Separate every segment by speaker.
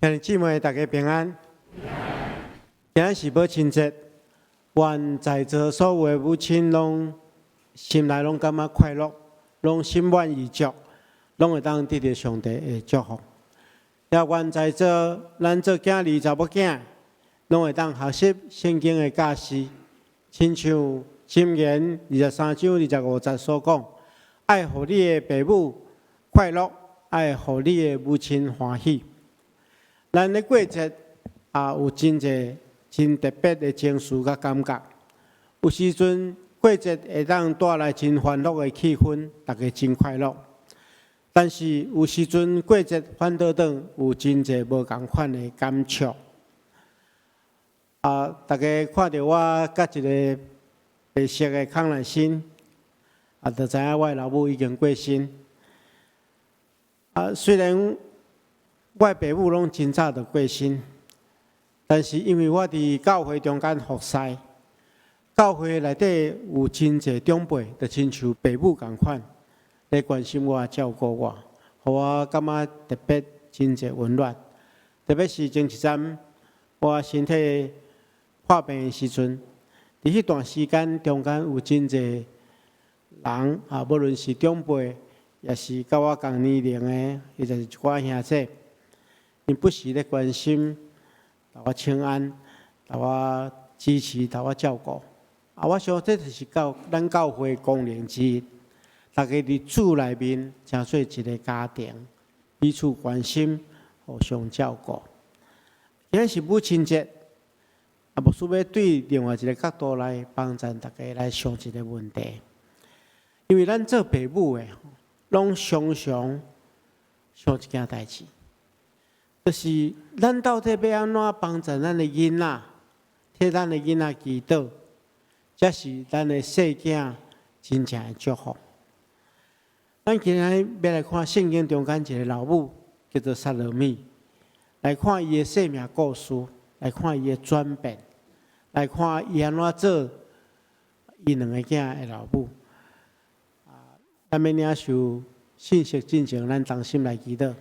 Speaker 1: 兄弟姊妹，大家平安。今仔是母親節，願在座所有的母親攏心內攏感覺快樂，攏心滿意足，攏會當得著上帝的祝福。也願在座咱做囝兒查某囝，攏會當學習聖經的教示，親像箴言23章25節所講，愛予你的爸母快樂，愛予你的母親歡喜。咱咧過節啊，有真濟真特別的情緒佮感覺。有時陣過節會當帶來真歡樂的氣氛，大家真快樂。但是有時陣過節反倒轉有真濟無仝款的感觸。啊，大家看著我佮一个白色的康乃馨，啊，就知影我的老母已經過身。啊，雖然我的爸母攏真早就過身，但是因為我佇教會中間服侍，教會內底有真濟長輩，就親像爸母仝款，咧關心我、照顧我，予我感覺特別真濟溫暖。特別是前一陣我身體破病的時陣，佇彼段時間中間有真濟人啊，無論是長輩，抑是佮我仝年齡的，或者是一寡兄姊，𪜶不時咧關心，予我請安，予我支持，予我照顧。啊，我想這就是教咱教會功能之一。大家佇主內面，成做一个家庭，彼此關心，互相照顧。今仔是母親節，啊，牧師欲對另外一个角度來幫贊大家來想一个問題。因為咱做爸母的，攏常常想一件代誌，就是咱到底欲按怎幫助咱的囡仔，替咱的囡仔祈禱，才是咱的細囝真正的祝福。咱今仔欲來看聖經中間一个老母，叫做撒羅米，來看伊的生命故事，來看伊的轉變，來看伊按怎做伊兩个囝的老母。啊，咱欲領受信息進前，咱同心來祈禱。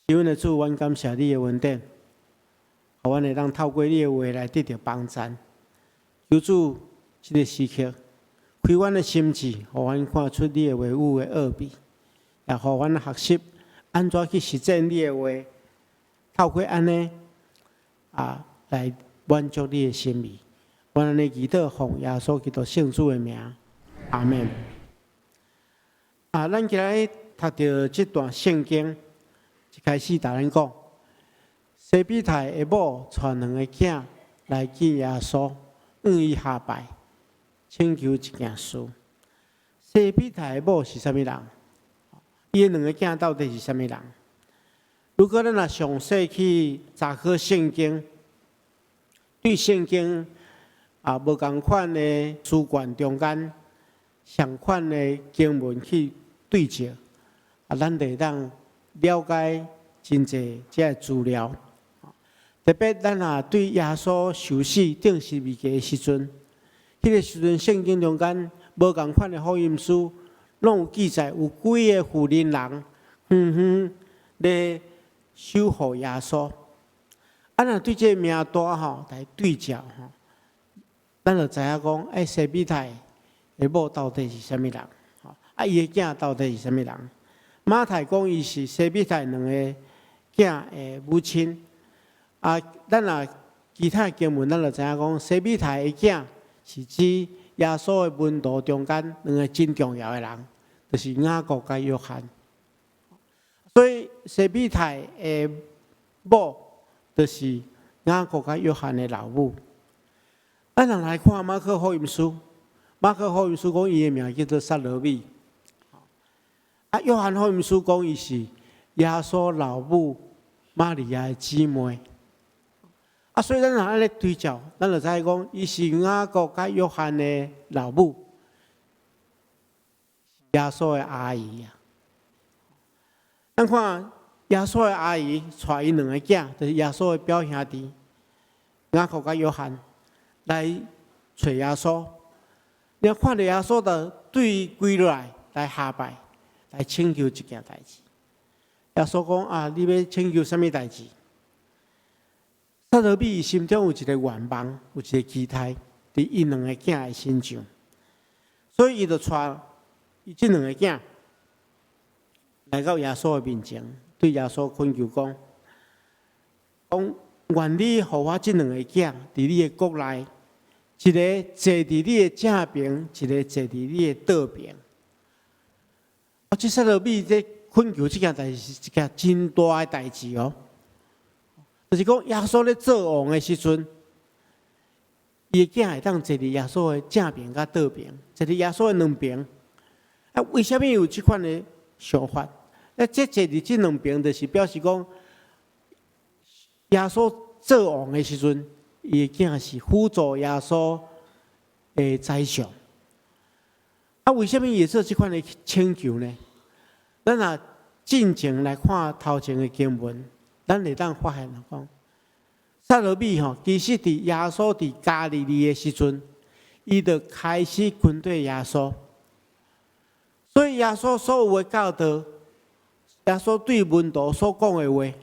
Speaker 1: 是阮的主，阮感謝你的恩典，予阮會當透過你的話來得著幫贊。求主，這个時刻開阮的心智，予阮看出你的話語的奧秘，也予阮學習按怎去實踐你的話，透過按呢啊來滿足你的心意。阮按呢祈禱，奉耶穌基督聖子的名，阿們。啊，咱今仔讀著這段聖經，一開始共咱講，西庇太的某帶兩个囝來見耶穌，向伊下拜，請求一件事。西庇太的某是啥物人？伊的兩个囝到底是啥物人？如果咱若詳細去查考聖經，對聖經啊無仝款的書卷中間相款的經文去對照，啊，咱就會當了解真濟這个資料。特別咱若對耶穌受死釘十字架的時陣，彼个時陣聖經中間無仝款的福音書，攏有記載有幾个婦人人遠遠咧守護耶穌。啊，若對這个名單吼來對照吼，咱就知影講，欸，西庇太的某到底是啥物人？啊，伊的囝到底是啥物人？馬太講伊是西庇太兩個囝的母親。啊，咱若其他經文，咱就知影講，西庇太的囝是指耶穌的門徒中間兩个真重要的人，就是雅各佮約翰。所以西庇太的某就是雅各佮約翰的老母。咱若來看馬可福音書，馬可福音書講伊的名叫做撒羅米。啊，約翰福音書講伊是耶穌老母瑪利亞的姊妹。啊，所以咱若按呢對照，咱就知講伊是雅各佮約翰的老母，耶穌的阿姨啊。咱看耶穌的阿姨帶𪜶兩个囝，就是耶穌的表兄弟雅各佮約翰來揣耶穌。你看著耶穌就對跪落來來下拜，來請求一件代誌。耶穌講啊，你欲請求啥物代誌？撒羅米心中有一個願望，有一個期待，佇伊兩個囝的身上，所以伊就帶伊這兩個囝來到耶穌的面前，對耶穌懇求講：講願你予我這兩個囝佇你的國內，一个坐佇你的正爿，一个坐佇你的倒爿。啊，這撒羅米這懇求這件代誌是一件真大的代誌哦。就是講耶穌咧做王的時陣，伊的囝會當坐佇耶穌的正爿佮倒爿，坐佇耶穌的兩爿。啊，為啥物有這款的想法？啊，這坐佇這兩爿，就是表示講耶穌做王的時陣，伊的囝是輔助耶穌的宰相。啊，為啥物伊會做這款的請求呢？咱若進前來看頭前的經文，咱會當發現講，撒羅米吼，其實佇耶穌佇加利利的時陣，伊就開始跟綴耶穌。所以耶穌所有的教導，耶穌對門徒所講的話，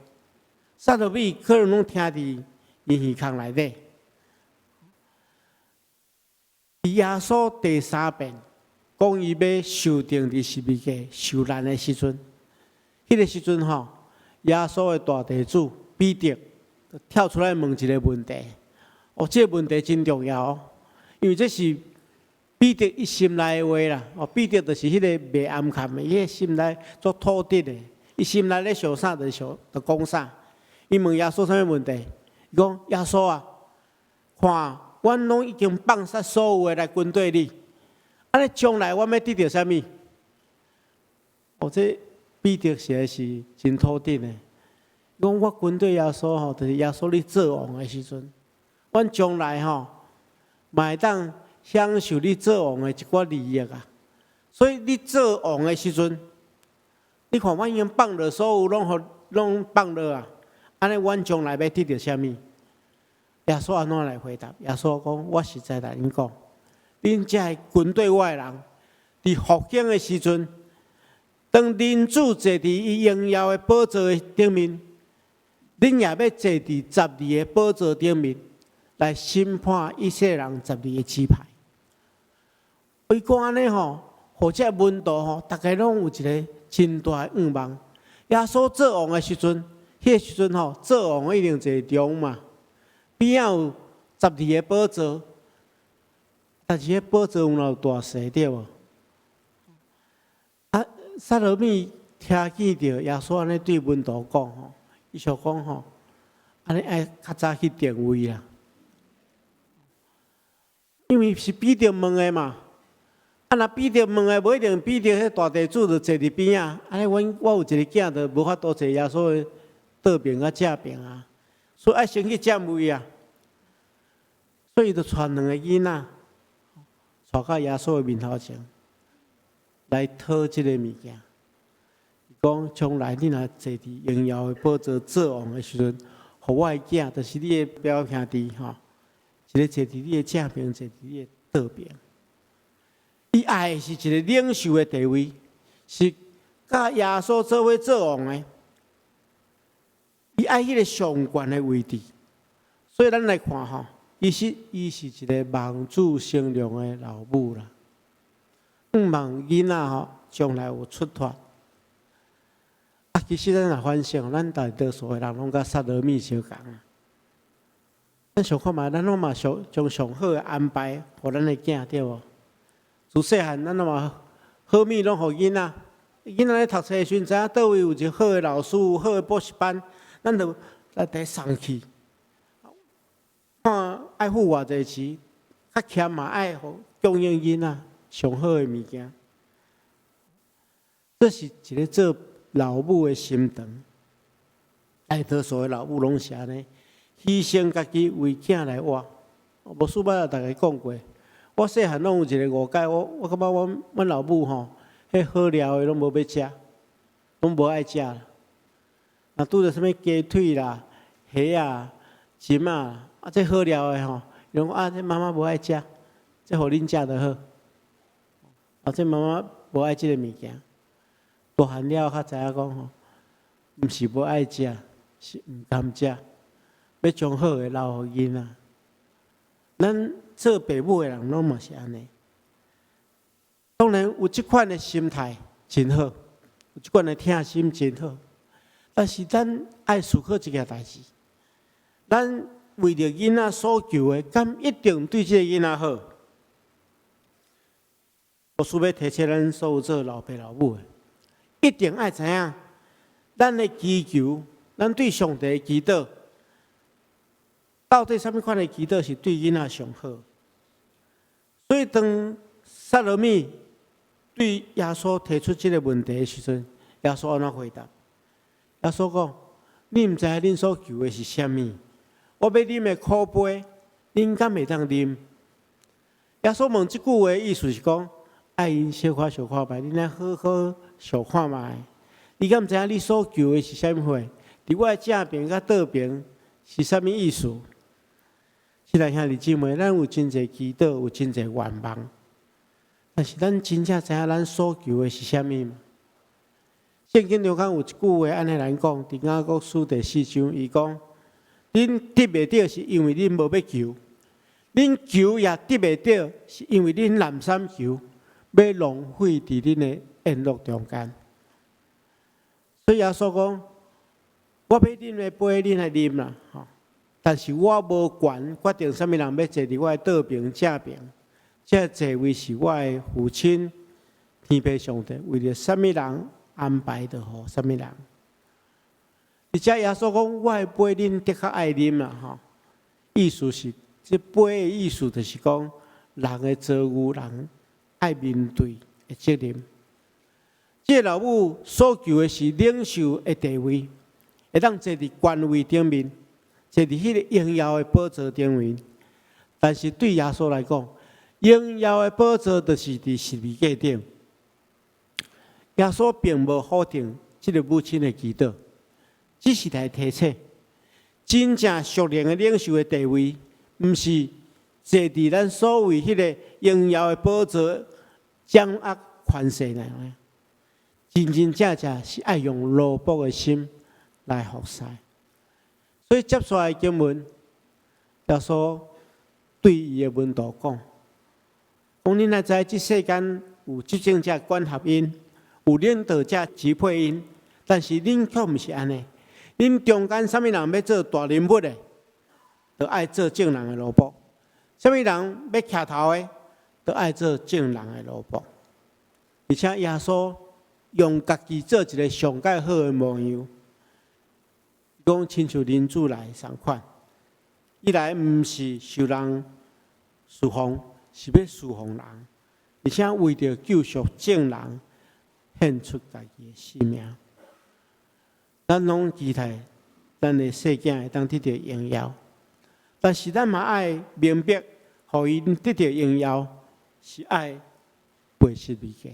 Speaker 1: 撒羅米可能攏聽佇伊耳孔內底。耶穌第三遍講伊欲受釘佇十字架受難的時陣，彼個時陣吼，耶穌的大弟子彼得跳出來問一個問題。哦，這個問題真重要哦，因為這是彼得伊心內的話啦。哦，彼得就是彼個袂掩崁的，伊个心內足吐直的，伊心內咧想啥就想就講啥。伊問耶穌啥物問題？伊講耶穌啊，看，阮攏已經放捨所有的來跟綴你，按呢將來阮欲得著啥物？哦，這彼得實在是真吐直的。伊講我跟綴耶穌吼，就是耶穌你做王的時陣，阮將來吼嘛會當享受你做王的一寡利益啊。所以你做王的時陣，你看阮已經放落所有，攏予攏放落啊。按呢，阮將來欲得著啥物？耶穌按怎來回答？耶穌講：我實在來恁講，恁這个跟綴我的人，佇復興的時陣，當人子坐佇伊榮耀的寶座的頂面，恁也欲坐佇十二个寶座頂面，來審判以色列人十二个支派。伊講按呢吼，予這門徒吼，逐家攏有一个真大的願望。耶穌做王的時陣，彼个時陣吼，做王一定坐中嘛。邊仔有十二个寶座，但是彼寶座有哪有大細對無？啊，撒羅米聽見著耶穌按呢對門徒講吼，伊想講吼，按呢愛較早去訂位啦，因為是彼得問的嘛。啊，若彼得問的，無一定彼得彼大弟子就坐佇邊仔，按呢阮我有一個囝就無法度坐耶穌的倒爿佮正爿啊，所以愛先去佔位啊。所以就帶兩个囡仔，帶到耶穌的面頭前來討這個物件。伊講將來你若坐佇榮耀的寶座做王的時陣，予我的囝，就是你的表兄弟吼，一个坐佇你的正爿，坐佇你的倒爿。伊愛的是一个領袖的地位，是佮耶穌做伙做王的。伊愛彼个上懸的位置，所以咱來看吼，其實伊是一个望子成龍的老母啦。向望囡仔吼將來有出脫。啊，其實咱若反省，咱大多數的人攏佮撒羅米相仝啊。咱想看覓，咱攏嘛想將上好的安排予咱的囝，對無？自細漢，咱攏嘛好物攏予囡仔。囡仔咧讀冊的時陣，知影佗位有一個好的老師，有好的補習班，咱就來佇送去。看愛付偌濟錢，較儉嘛愛予供應囡仔上好的物件。這是一个做老母的心腸。大多數的老母攏是按呢，犧牲家己為囝來活。無數擺逐家講過，我細漢攏有一个誤解，我感覺阮老母吼，彼好料的攏無欲食，攏無愛食。若拄著啥物雞腿啦、蝦仔、蟳仔，啊，這好料的吼，伊攏講啊，這媽媽無愛食，這予恁食就好。啊，這媽媽無愛這个物件。大漢了較知影講吼，毋是無愛食，是毋甘食，欲將好的留予囡仔。咱做爸母的人攏嘛是按呢。當然有這款的心態真好，有這款的疼心真好，但是咱愛思考一件代誌，咱為著囡仔所求的，敢一定對這个囡仔好？牧師欲提醒咱所有做老爸老母的，一定愛知影，咱的祈求，咱對上帝的祈禱，到底啥物款的祈禱是對囡仔上好？所以當撒羅米對耶穌提出這个問題的時陣，耶穌按怎回答？耶穌講：你毋知影恁所求的是啥物？我欲啉的苦杯，恁敢會當啉？耶穌問這句話的意思是講，愛𪜶小可想看覓，恁愛好好想看覓。你敢毋知影你所求的是啥物貨？佇我的正爿佮倒爿是啥物意思？親愛兄弟姊妹，咱有真濟祈禱，有真濟願望，但是咱真正知影咱所求的是啥物嗎？聖經中間有一句話按呢來講，佇雅各書第四章，伊講：恁得袂著是因為恁無欲求，恁求也得袂著，是因為恁濫三求，欲浪費佇恁的宴樂中間。所以耶穌講：我欲啉的杯，恁來啉啦，吼！但是我無權決定啥物人欲坐佇我的倒爿正爿，這座位是我的父親天父上帝為著啥物人安排就予啥物人。而且耶穌講：我的杯恁的確愛啉啦，吼！意思是，這杯的意思就是講人的遭遇，人愛面對的責任。這个老母所求的是領袖的地位，會當坐佇權位頂面，坐佇彼個榮耀的寶座頂面。但是對耶穌來講，榮耀的寶座就是佇十字架頂。耶穌並無否定這个母親的祈禱，只是來提醒，真正屬靈的領袖的地位，毋是坐佇咱所謂彼个榮耀的寶座掌握權勢那樣。真真正正是愛用奴僕的心來服侍。所以接下來經文，耶穌對伊的門徒講：講恁若知這世間有執政者管轄𪜶，有領導者支配𪜶，但是恁卻毋是按呢。恁中間啥物人欲做大人物的，就愛做眾人的奴僕；啥物人欲徛頭的，就愛做眾人的奴僕。而且耶穌用家己做一个上蓋好的模樣，講親像人子來仝款，伊來毋是受人侍奉，是欲侍奉人，而且為著救贖眾人，獻出家己的性命。咱攏期待咱的細囝會當得著榮耀，但是咱嘛愛明白，予𪜶得著榮耀是愛背十字架。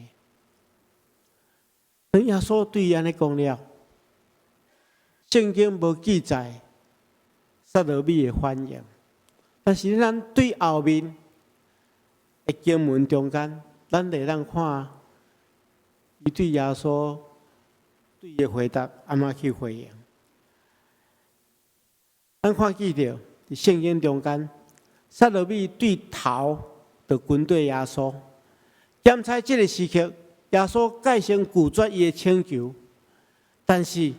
Speaker 1: 當耶穌對伊按呢講了，聖經無記載撒羅米的反應，但是咱對後面的經文中間，咱會當看伊對耶穌對伊的回答按怎去回應。咱看見著佇聖經中間，撒羅米對頭就跟綴耶穌，檢查這个時刻，耶穌蓋先拒絕伊的請求，但是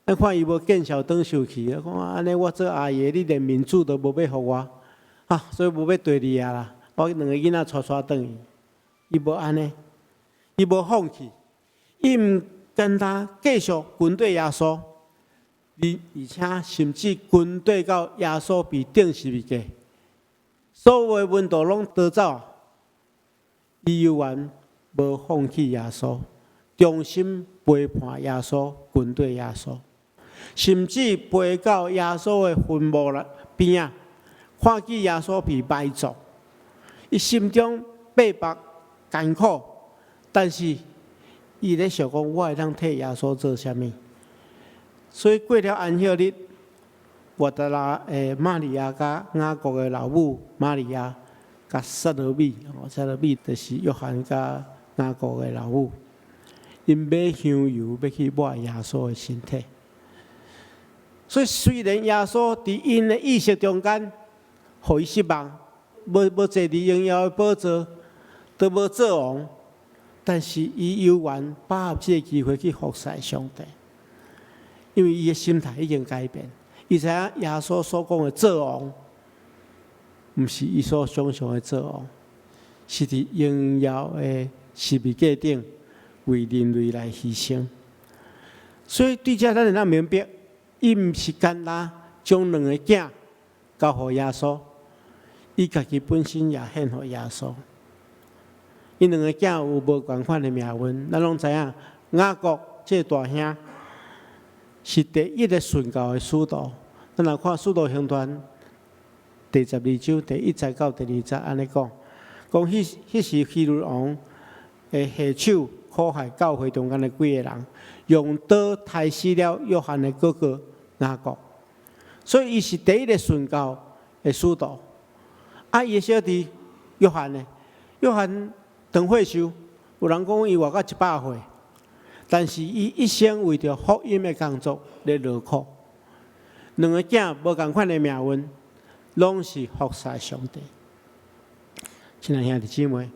Speaker 1: 咱看伊無見笑轉受氣，講按呢我做阿爺，你連面子都無欲予我，啊，所以無欲綴你啊啦。我兩个囡仔帶帶轉去，伊無按呢，伊無放棄，伊毋單單繼續跟綴耶穌，而且甚至跟綴到耶穌被釘十字架，所有的門徒攏逃走，伊猶原無放棄耶穌，忠心陪伴耶穌，跟綴耶穌，甚至陪到耶穌的墳墓啦邊仔，看見耶穌被埋葬，伊心中百般艱苦，但是伊咧想講，我會當替耶穌做啥物？所以過了安息日，抹大拉的瑪利亞佮雅各的老母瑪利亞，佮撒羅米，撒羅米就是約翰佮雅各的老母， 𪜶買香油欲去抹耶穌的身體。所以雖然耶穌佇𪜶的意識中間，予伊失望，無無坐佇榮耀的寶座，都無做王，但是伊猶原把握這個機會去服侍上帝，因為伊的心態已經改變，伊知影耶穌所講的做王，毋是伊所想像的做王，是佇榮耀的十字架頂為人類來犧牲。所以對這咱會當明白，伊毋是干焦將兩个囝交予耶穌，伊家己本身也獻予耶穌。𪜶兩个囝有無仝款的命運，咱攏知影。雅各這個大兄是第一个殉教的使徒。咱若看《使徒行傳》第12章第一節到第二節，按呢講，講彼彼時希律王的下手苦害教會中間的幾个人，用刀刣死了約翰的哥哥雅各，所以伊是第一个殉教的使徒。啊，伊的小弟約翰呢？約翰長歲壽，有人講伊活到100歲，但是伊一生為著福音的工作咧勞苦。兩个囝無仝款的命運，攏是服侍上帝。親愛兄弟姊妹，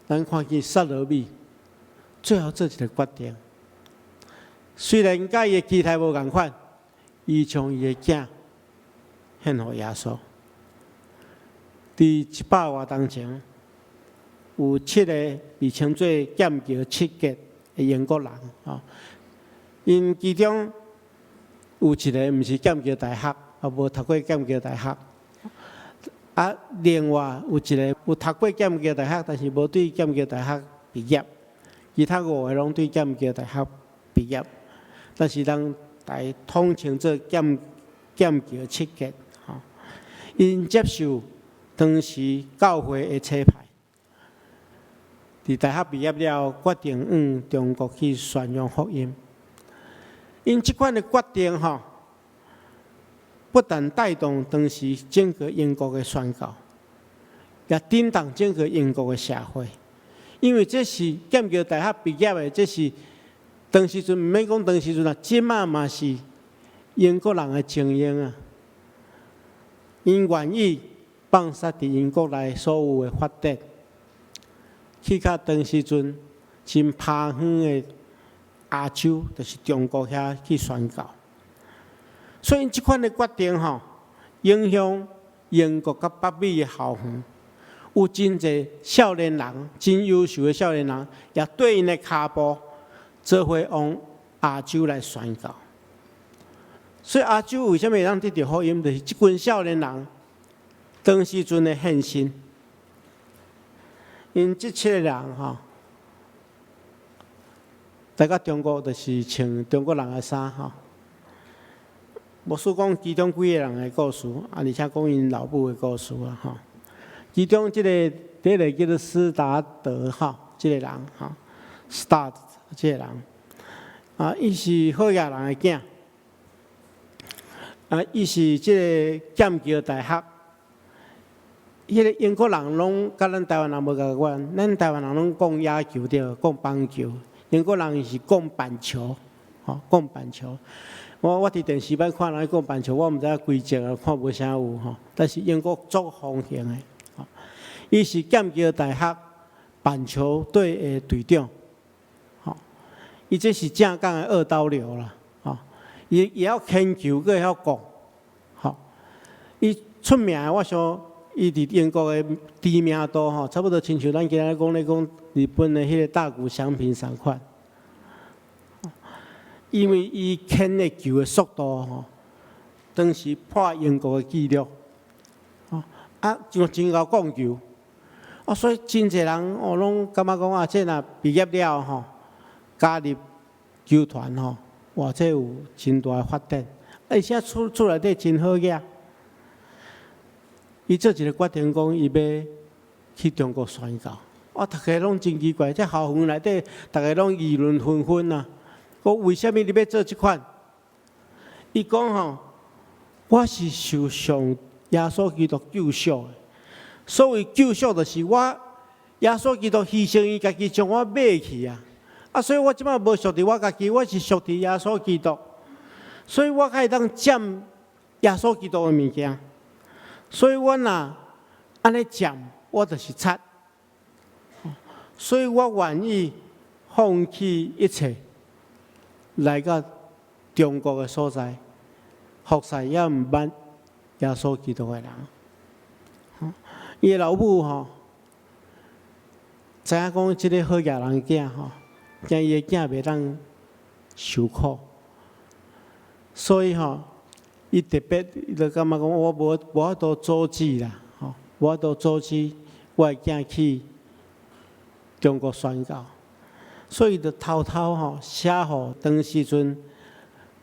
Speaker 1: 咱看見撒羅米最後做一个決定，雖然佮伊的期待無仝款，伊將伊的囝獻予耶穌。佇一百外當前，有七个被稱做劍橋七傑的英國人，吼，𪜶其中有一个毋是劍橋大學，也無讀過劍橋大學。啊，另外有一个有讀過劍橋大學，但是無對劍橋大學畢業。其他五个攏對劍橋大學畢業，但是人來統稱做劍劍橋七傑，吼。𪜶接受當時教會的差派，佇大學畢業了，決定往中國去宣揚福音。𪜶這款的決定，吼，不但帶動當時整個英國的宣教，也震動整個英國的社會。因為這是劍橋大學畢業的，這是當時陣毋免講當時陣啦，這馬嘛是英國人的精英啊。𪜶願意放捨佇英國內所有的發展，去到當時陣真拋遠的亞洲，就是中國遐去宣教。所以這款的決定吼，影響英國佮北美的校園，有真濟少年人，真優秀的少年人，也綴𪜶的跤步，做伙往亞洲來宣教。所以亞洲為啥物會當得著福音？就是這群少年人當時陣的獻身。𪜶這七个人吼，來到中國就是穿中國人的衫吼。牧師講其中幾个人的故事，啊，而且講𪜶老母的故事啊，吼。其中這个第一个叫做斯達德吼，這个人吼，斯達這个人，啊，伊是好額人的囝，啊，伊是這个劍橋大學，彼个英國人攏佮咱台灣人無仝款，咱台灣人攏講野球對，講棒球，英國人是講板球，吼，講板球。我我佇電視捌看人講板球，我毋知影規則啊，看無啥有吼。但是英國足風行的，吼，伊是劍橋大學板球隊的隊長，吼，伊這是正港的二刀流啦，吼，伊會曉牽球，閣會曉摃，吼，伊出名的，我想伊佇英國的知名度吼，差不多親像咱今仔講咧講日本的彼个大谷翔平仝款。因為伊牽的球的速度吼，當時破英國的紀錄，啊，就真𠢕摃球，啊，所以真濟人哦，攏感覺講啊，這若畢業了吼，加入球團吼，哇，這有真大的發展，而且厝厝內底真好額。伊做一个決定，講伊欲去中國宣教，啊，逐家攏真奇怪，這校園內底，逐家攏議論紛紛啊。講為啥物你欲做這款？伊講吼，我是受上耶穌基督救贖的。所謂救贖，就是我耶穌基督犧牲伊家己，將我買去啊！啊，所以我這擺無屬佇我家己，我是屬佇耶穌基督，所以我較會當佔耶穌基督的物件。所以我若按呢佔，我就是賊。所以我願意放棄一切，來到中國的所在，服侍猶毋捌耶穌基督的人。伊的老母吼，知影講這个好額人囝吼，驚伊的囝袂當受苦，所以吼，伊特別伊就感覺講，我無法度阻止啦，吼，無法度阻止我的囝去中國宣教，所以就偷偷吼寫予當時陣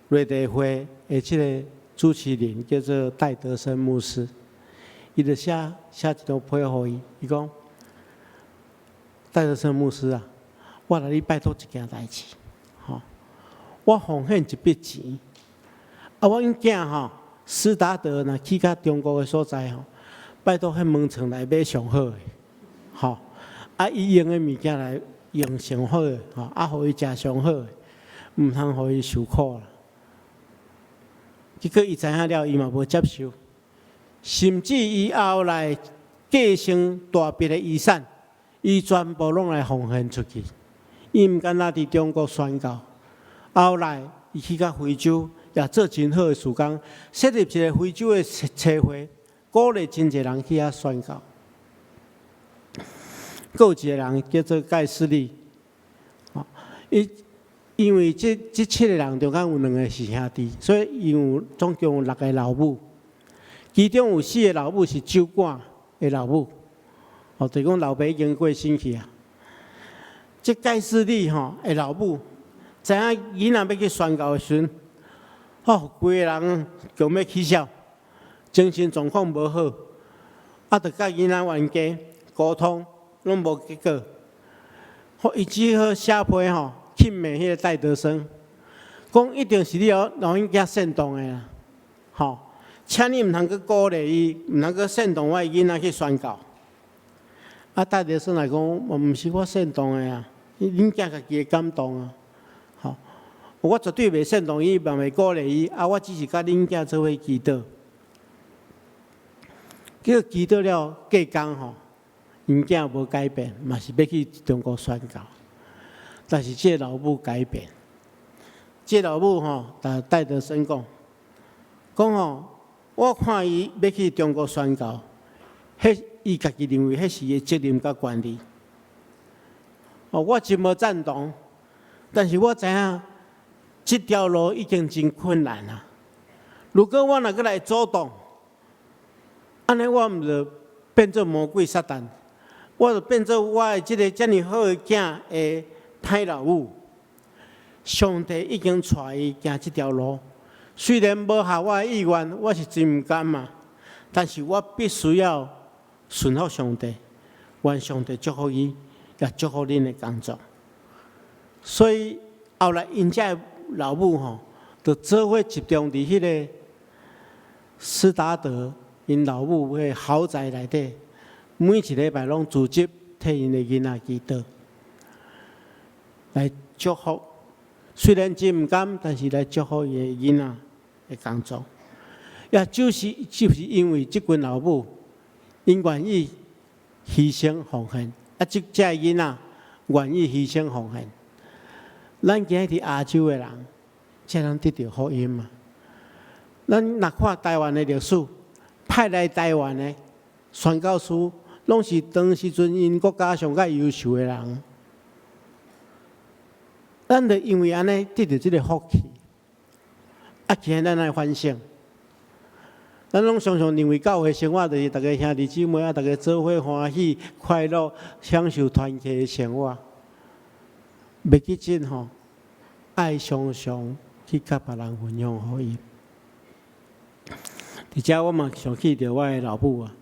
Speaker 1: 瑞地會的這个主持人叫做戴德生牧師，伊就寫一張批予伊，伊講：戴德生牧師啊，我來你拜託一件代誌，吼，我奉獻一筆錢，啊，阮囝吼斯達德若去到中國的所在吼，拜託彼門床來買上好的，吼，啊，伊用的物件來用上好的，吼，啊，予伊食上好的，毋通予伊受苦啦。結果伊知影了，伊嘛無接受，甚至伊後來繼承大筆的遺產，伊全部攏來奉獻出去。伊毋干焦佇中國宣教，後來伊去到非洲，也做真好的事工，設立一个非洲的差會，鼓勵真濟人去遐宣教。閣有一个人叫做蓋斯利，伊因為這七個人中間有兩个是兄弟，所以伊有總共有六个老母，其中有四个老母是酒館的老母，哦，就是講老爸已經過身去啊。這蓋斯利吼的老母，知影囡仔欲去宣教的時陣，吼，規个人強欲起痟，精神狀況無好，啊，就佮囡仔冤家溝通，攏無結果，予伊只好寫批吼去罵彼个戴德生，講一定是你予阮囝煽動的啦，吼，請你毋通閣鼓勵伊，毋通閣煽動我的囡仔去宣教。啊，戴德生來講，毋是我煽動的啊，恁囝家己會感動啊，吼，我絕對袂煽動伊，嘛袂鼓勵伊，啊，我只是佮恁囝做伙祈禱。結果祈禱了過工吼，𪜶囝無改變，嘛是欲去中國宣教。但是這个老母改變，這个老母吼，共戴德生講，講吼，我看伊欲去中國宣教，彼伊家己認為彼是伊的責任佮權利。哦，我真無贊同，但是我知影這條路已經真困難啊。如果我若閣來阻擋，按呢我毋就變做魔鬼撒旦，我就變做我的這个遮爾好的囝的歹老母。上帝已經帶伊行這條路，雖然無合我的意願，我是真毋甘嘛，但是我必須要順服上帝，願上帝祝福伊，也祝福恁的工作。所以後來𪜶遮的老母吼，就做伙集中佇彼个斯達德𪜶老母的豪宅內底，每一禮拜攏組織替𪜶的囡仔祈禱，來祝福。雖然真毋甘，但是來祝福伊的囡仔的工作。也就是因為這群老母，𪜶願意犧牲奉獻，啊，這遮囡仔願意犧牲奉獻。咱今日佇亞洲的人，才通得著福音嘛。咱若看台灣的歷史，派來台灣的宣教師，攏是當時陣𪜶國家上較優秀的人。咱就因為按呢得著這个福氣，啊，今日咱愛反省。咱攏常常認為教會生活就是逐家兄弟姊妹啊，逐家做伙歡喜快樂，享受團契的生活。袂記真吼，愛常常去佮別人分享福音。佇遮我嘛想起著我的老母啊，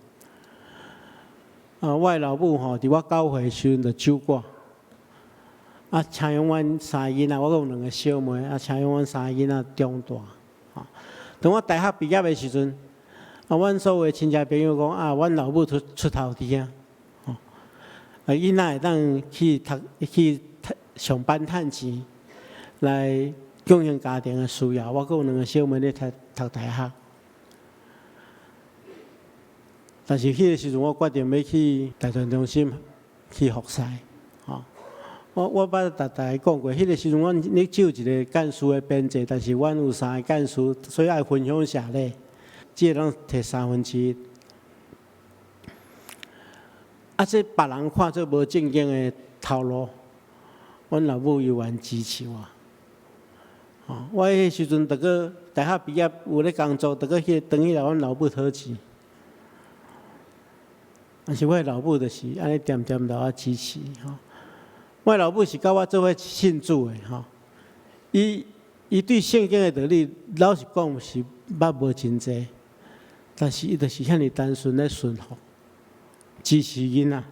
Speaker 1: 啊，我的老母吼，佇我9歲時陣就酒掛。啊，請養阮三个囡仔，我閣有兩个小妹，啊，請養阮三个囡仔長大。吼，當我大學畢業的時陣，啊，阮所有的親戚朋友講啊，阮老母出頭天啊，吼，啊，囡仔會當去讀去讀上班趁錢來供應家庭的需要。我閣有兩個小妹咧讀讀大學。但是彼個時陣，我決定欲去大傳中心去服侍，吼。我捌逐大家講過，彼個時陣阮咧只有一个幹事的編制，但是阮有三个幹事，所以愛分享謝禮，只會當提三分之一。啊，這別人看做無正經的頭路，阮老母猶原支持我。吼，我彼時陣著閣大學畢業有咧工作，著閣去轉去來阮老母討錢。但是我的老母就是按呢恬恬予我支持吼。我老母是佮我做伙信主的吼，伊伊對聖經的道理，老實講是捌無真濟，但是伊就是遐爾單純咧順服，支持囡仔。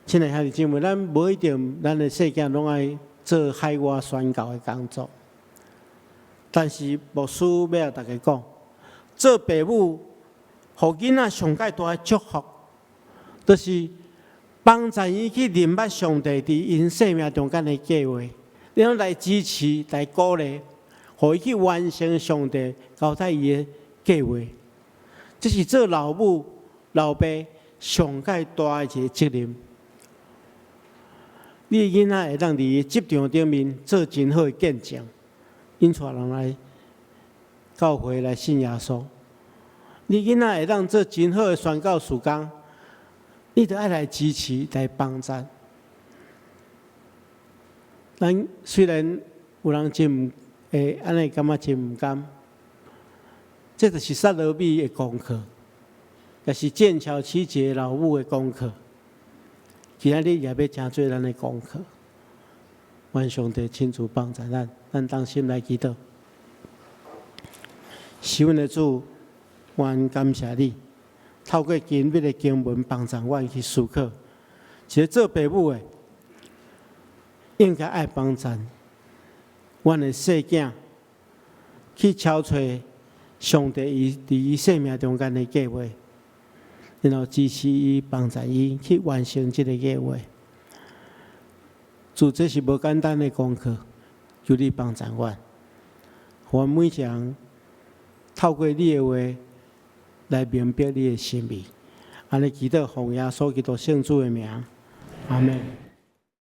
Speaker 1: 親愛兄弟姊妹，咱無一定咱的細囝攏愛做海外宣教的工作，但是牧師欲共大家講，做爸母，予囡仔上蓋大的祝福，就是幫助伊去認捌上帝佇𪜶生命中間的計劃，然後來支持、來鼓勵，予伊去完成上帝交代伊的計劃。這是做老母、老爸上蓋大的一個責任。你的囡仔會當佇職場頂面做真好的見證，引帶人來教會來信耶穌。你囡仔會當做真好的宣教事工，你著愛來支持、來幫贊。咱雖然有人真毋會按呢感覺真毋甘，這就是撒羅米的功課，也是劍橋七姐老母的功課。今仔日也欲成做咱的功課。願上帝親自幫助咱，咱同心來祈禱。是阮的主，阮感謝你，透過今日的經文幫助阮去思考，一個做爸母的應該愛幫助阮的細囝去撨揣上帝伊佇伊生命中間的計劃，然後支持伊、幫助伊去完成這个計劃。主，這是無簡單的功課，求你幫助阮，予阮每一人透過你的話來明白你的心意。按呢祈禱，奉耶穌基督聖主的名，阿門。